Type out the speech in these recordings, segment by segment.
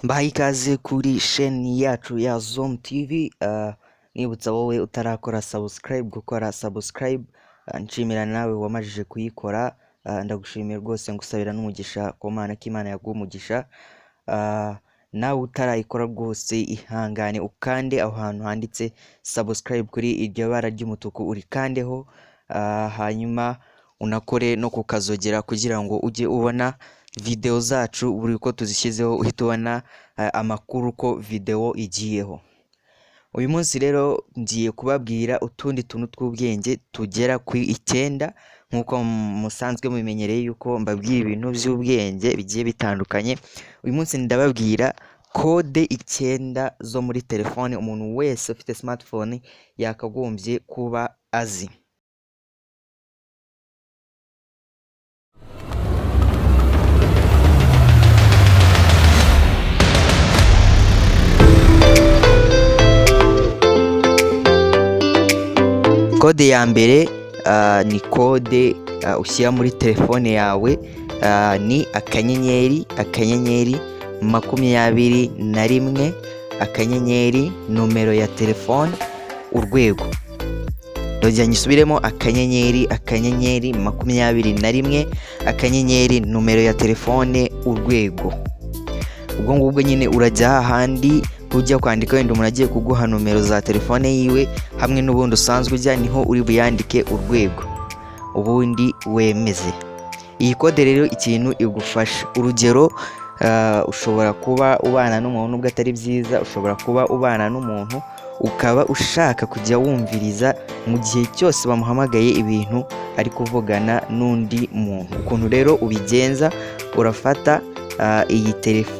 Mbahaye ikaze kuri sheni yacu ya Zoom TV, nibutsa wowe utarakora subscribe gukora subscribe, nshimira nawe wamajije kuyikora, ndagushimiye rwose ngusabira n'umugisha ku Mana ko Imana yaguha umugisha, nawe utarayikora rwose ihangane ukande aho hantu handitse subscribe kuri iryo bara ry'umutuku urikandeho, hanyuma unakore no kukazogera kugira ngo ujye ubona video zacu buri uko tuzishyizeho uhita ubona amakuru ko video igiyeho. Uyu munsi rero ngiye kubabwira utundi tuntu tw'ubwenge tugera ku 9 nk'uko musanzwe mubimenyereye yuko mbabwira ibintu by'ubwenge bigiye bitandukanye. Uyu munsi ndababwira kode 9 zo muri telefone umuntu wese ufite smartphone yakagombye kuba azi. Kode ya mbere ni kode ushyira muri telefone yawe, ni akanyenyeri akanyenyeri 21 akanyenyeri nomero ya telefone urwego. Ndongera nyisubiremo akanyenyeri akanyenyeri 21 akanyenyeri nomero ya telefone urwego. Ubwo ngubwo nyine urajya hahandi ujya kwandika wenda umuntu agiye kuguha nomero za telefone yiwe hamwe n'ubundi usanzwe ujya niho uri buyandike urwego ubundi wemeze. Iyi kode rero ikintu igufasha, urugero ushobora kuba ubana n'umuntu nubwo atari byiza, ushobora kuba ubana n'umuntu ukaba ushaka kujya wumviriza mu gihe cyose bamuhamagaye ibintu ari kuvugana n'undi muntu. Ukuntu rero ubigenza, urafata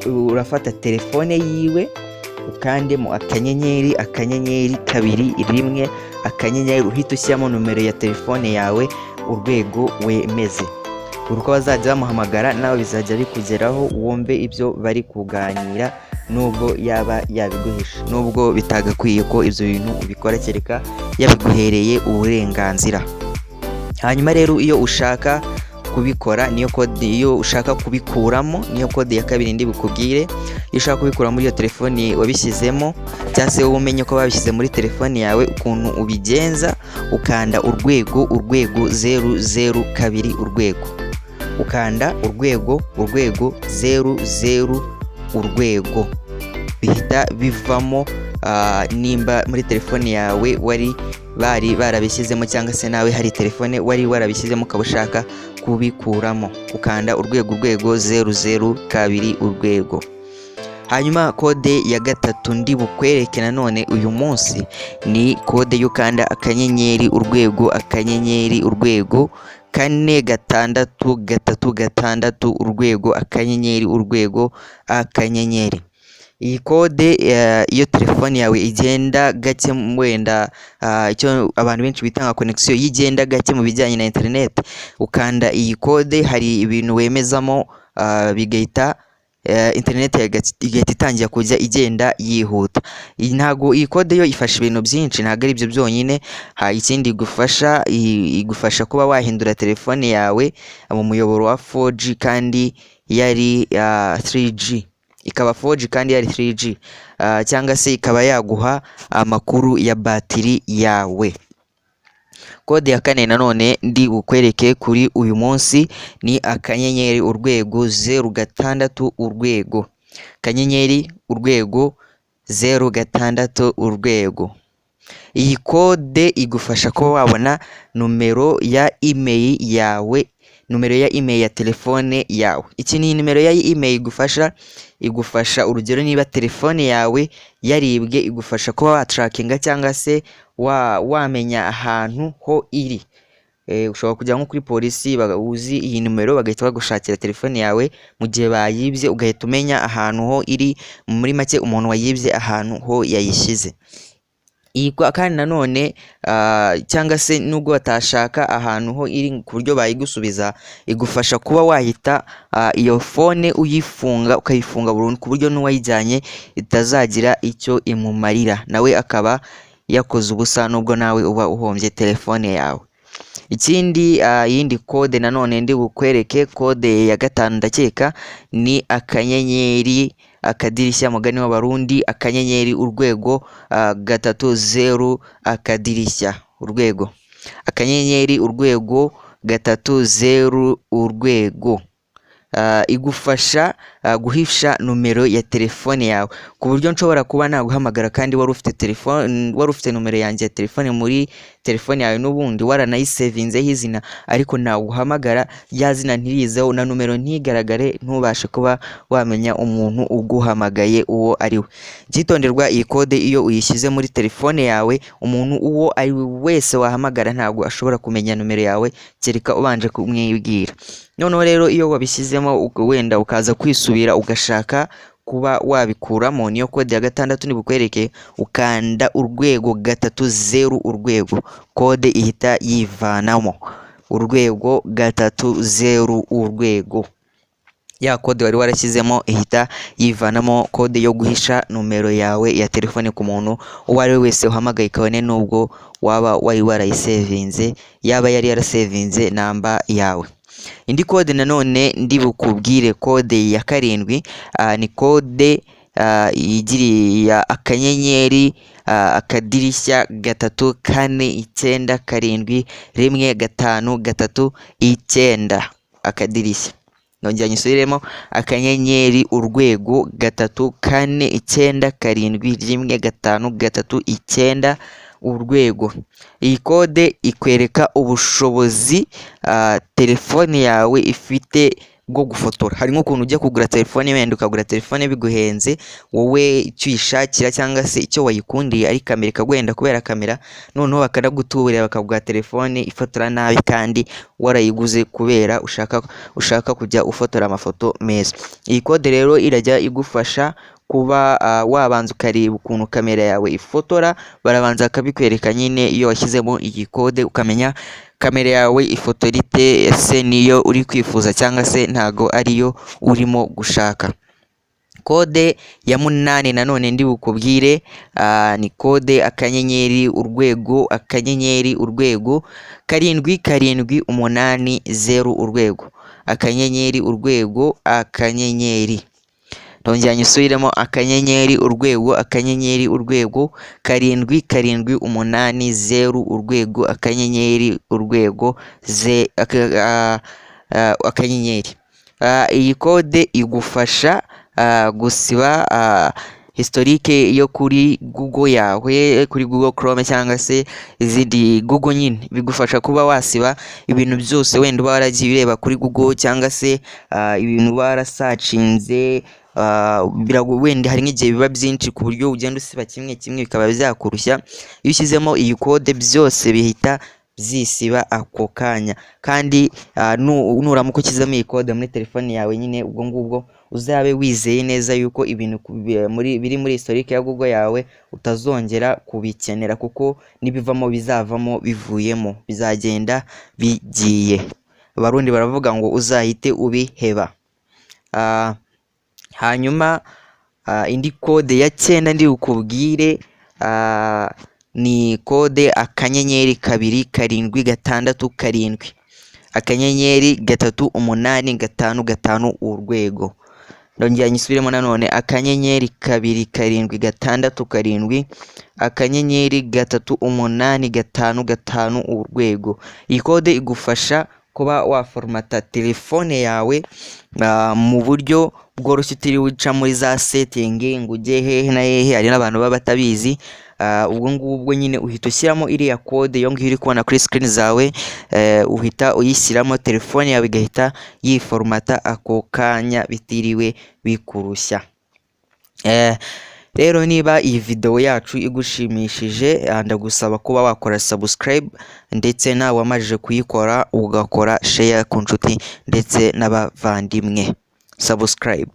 urafata telefone yiwe ukandemo akanyenyeri akanyenyeri 2 1 akanyenyeri uhita ushyiramo nomero ya telefone yawe urwego wemeze. Buri uko bazajya bamuhamagara nawe bizajya bikugeraho wumve ibyo bari kuganira nubwo yaba yabiguhishe, nubwo bitagakwiye ko ibyo bintu ubikora kereka yabiguhereye uburenganzira. Hanyuma rero iyo ushaka kubikora niyo kode, iyo ushaka kubikuramo niyo kode ya kabiri ndi bukubwire. Iyo ushaka kubikura muri iyo telefone wabishyizemo cyangwa se wowe umenye ko babishyize muri telefone yawe, ukuntu ubigenza ukanda urwego urwego 0 0 2 urwego, ukanda urwego urwego 0 0 urwego, bihita bivamo nimba muri telefone yawe wari bari barabishyizemo cyangwa se nawe hari telefone wari warabishyizemo ukaba ushaka kubikuramo, ukanda urwego urwego 0 0 2 urwego. Hanyuma kode ya gatatu ndi bukwereke nanone uyu munsi ni kode y'ukanda akanyenyeri urwego akanyenyeri urwego 4 6 3 6 urwego akanyenyeri urwego akanyenyeri. Iyi kode iyo telefone yawe igenda gake, wenda icyo abantu benshi bita nka connection igenda gake mu bijyanye na internet, ukanda iyi kode hari ibintu wemezamo bigahita internet igahita itangira kujya igenda yihuta. Ntago iyi kode yo ifasha ibintu byinshi, ntago ari ibyo byonyine. Ikindi igufasha, igufasha kuba wahindura telefone yawe mu muyoboro wa 4G kandi yari 3G, ikaba 4G kandi yari 3G, cyangwa se ikaba yaguha amakuru ya batiri yawe. Kode ya kane nanone ndi bukwereke kuri uyu munsi ni akanyenyeri urwego 0 6 urwego, akanyenyeri urwego 0 6 urwego. Iyi kode igufasha kuba wabona nomero ya email yawe, nomero ya email ya telefone yawe. Iki ni nimero ya email igufasha, igufasha urugero niba telefone yawe yaribwe igufasha kuba watrackinga cyangwa se wamenya ahantu ho iri. Ushobora kujya nko kuri polisi uzi iyi nimero bagahita bagushakira telefone yawe mu gihe bayibye, ugahita umenya ahantu ho iri, muri make umuntu wayibye ahantu ho yayishyize. Iyi kandi nanone cyangwa se nubwo batashaka ahantu ho iri ku buryo bayigusubiza, igufasha kuba wahita iyo phone uyifunga ukayifunga burundu ku buryo n'uwayijyanye itazagira icyo imumarira, nawe akaba yakoze ubusa nubwo nawe uba uhombye telefone yawe. Ikindi iyindi kode nanone ndi bukwereke, kode ya gatanu ndakeka ni akanyenyeri akadirishya, mugani w'Abarundi, akanyenyeri urwego gatatu zeru akadirishya urwego, akanyenyeri urwego gatatu zeru urwego. Igufasha guhisha nomero ya telefone yawe, ku buryo nshobora kuba naguhamagara kandi wari ufite telefone, wari ufite nomero yanjye ya telefone muri telefone yawe, n'ubundi waranayisevinzeho izina, ariko naguhamagara rya zina ntirizeho na nomero ntigaragare, ntubashe kuba wamenya umuntu uguhamagaye uwo ari we. Icyitonderwa, iyi kode iyo uyishyize muri telefone yawe, umuntu uwo ari we wese wahamagara ntabwo ashobora kumenya nomero yawe, kereka ubanje kumwibwira. Noneho rero iyo wabishyizemo wenda ukaza kwisubira ugashaka kuba wabikuramo, niyo kode ya gatandatu nibukwereke, ukanda urwego gatatu zeru urwego, kode ihita yivanamo, urwego gatatu zeru urwego, ya kode wari warashyizemo ihita yivanamo, kode yo guhisha nomero yawe ya telefone ku muntu uwo ari we wese uhamagaye, kabone n'ubwo waba wari warayisevinze, yaba yari yarasevinze namba yawe. Indi kode nanone ndi bukubwire, kode ya karindwi, ni kode igiriye akanyenyeri akadirishya gatatu kane icyenda karindwi rimwe gatanu gatatu icyenda akadirishya. Nongera nyisubiremo, akanyenyeri urwego gatatu kane icyenda karindwi rimwe gatanu gatatu icyenda urwego. Iyi kode ikwereka ubushobozi telefone yawe ifite bwo gufotora. Hari nk'ukuntu ujya kugura telefone, wenda ukagura telefone biguhenze, wowe icyo uyishakira cyangwa se icyo wayikundiye ari kamera, ikaguhenda kubera kamera, noneho bakanagutuburira bakaguha telefone ifotora nabi kandi warayiguze kubera ushaka kujya ufotora amafoto meza. Iyi kode rero irajya igufasha kuba wabanza ukareba ukuntu kamera yawe ifotora, barabanza bakabikwereka nyine iyo washyizemo iyi kode, ukamenya kamera yawe ifotora ite, ese niyo uri kwifuza cyangwa se ntago ariyo urimo gushaka. Kode ya munani nanone ndi bukubwire, ni kode akanyenyeri urwego akanyenyeri urwego karindwi karindwi umunani zeru urwego, akanyenyeri urwego akanyenyeri. Ndongera nyisubiremo, akanyenyeri urwego akanyenyeri urwego karindwi karindwi umunani zeru urwego akanyenyeri urwego ze akanyenyeri. Iyi kode igufasha gusiba historique yo kuri Google yawe, kuri Google Chrome cyangwa se izindi Google nyine, bigufasha kuba wasiba ibintu byose wenda uba waragiye ureba kuri Google, cyangwa se ibintu uba warasacinze, wenda hari nk'igihe biba byinshi ku buryo ugenda usiba kimwe kimwe bikaba byakurushya. Iyo ushyizemo iyi kode byose bihita byisiba ako kanya, kandi nuramuka ushyizemo iyi kode muri telefone yawe nyine, ubwo ngubwo uzabe wizeye neza yuko ibintu biri muri historique ya Google yawe utazongera kubikenera, kuko nibivamo bizavamo bivuyemo, bizagenda bigiye. Abarundi baravuga ngo uzahite ubiheba. Hanyuma indi kode ya cyenda ndi bukubwire, ni kode akanyenyeri kabiri karindwi gatandatu karindwi akanyenyeri gatatu umunani gatanu gatanu urwego. Ndongera nyisubiremo nanone, akanyenyeri kabiri karindwi gatandatu karindwi akanyenyeri gatatu umunani gatanu gatanu urwego. Iyi kode igufasha kuba waforomata telefone yawe mu buryo bworoshye, utiriwe uca muri za setting ngo ujye hehe na hehe, hari n'abantu baba batabizi. Ubwo ngubwo nyine uhita ushyiramo iriya kode iyo ngiyo uri kubona kuri screen zawe, uhita uyishyiramo telefone yawe igahita yiforomata ako kanya bitiriwe bikurushya. Rero niba iyi video yacu igushimishije, ndagusaba kuba wakora subscribe, ndetse nawe wamajije kuyikora ugakora share ku nshuti ndetse n'abavandimwe. Subscribe.